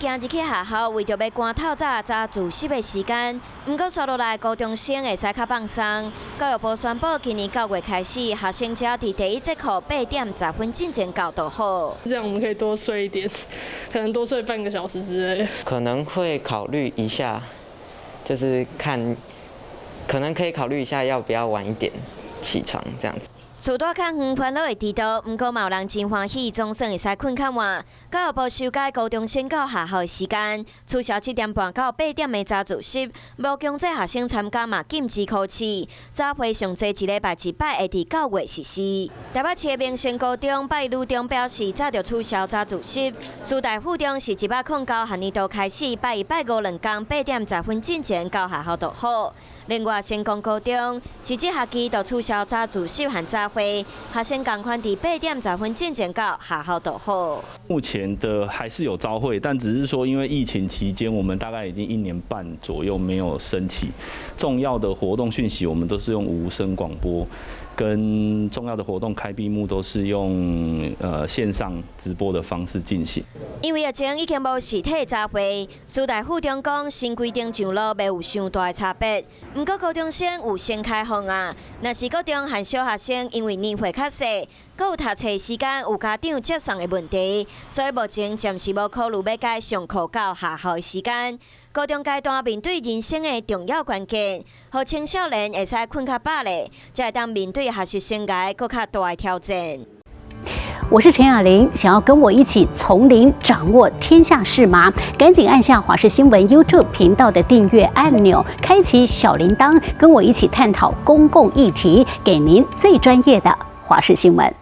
今日去學校，為著欲趕透早早自習的時間，毋過紲落來高中生會使較放鬆。教育部宣布，今年9月開始，學生只要佇第一節課8點10分進前到就好。這樣我們可以多睡一點，可能多睡半個小時之類。可能會考慮一下，就是看，可能可以考慮一下要不要晚一點起床這樣子。厝蹛較遠煩惱會遲到，毋過嘛有人真歡喜，總算會使睏較晚。教育部修改高中生到學校的時間，取消7點半到8點的早自習，無強制學生參加嘛，禁止考試。早會上濟一禮拜一擺，會佇9月實施。台北市的民生高中拜一女中表示，早就取消早自習。師大附中是109學年度開始，拜一拜五兩工8點10分進前到學校就好。另外，成功高中是這學期就取消早自習和早會，學生仝款佇8點10分進前到學校就好。目前的還是有朝會，但只是說因為疫情期間，我們大概已經一年半左右沒有升旗，重要的活動訊息我們都是用無聲廣播，跟重要的活動開閉幕都是用線上直播的方式進行。因為疫情已經無實體早會，師大附中講新規定上路袂有傷大的差別。毋過高中生有先開放啊，若是國中和小學生因為年歲較細，閣有讀冊時間有家長接送的問題，所以目前暫時無考慮欲改上課到學校的時間。高中階段面對人生的重要關鍵，予青少年會使睏較飽咧，才會當面對學習生涯閣較大的挑戰。我是陳雅玲，想要跟我一起從零掌握天下事嗎？趕緊按下華視新聞 YouTube 頻道的訂閱按鈕，開啟小鈴鐺，跟我一起探討公共議題，給您最專業的華視新聞。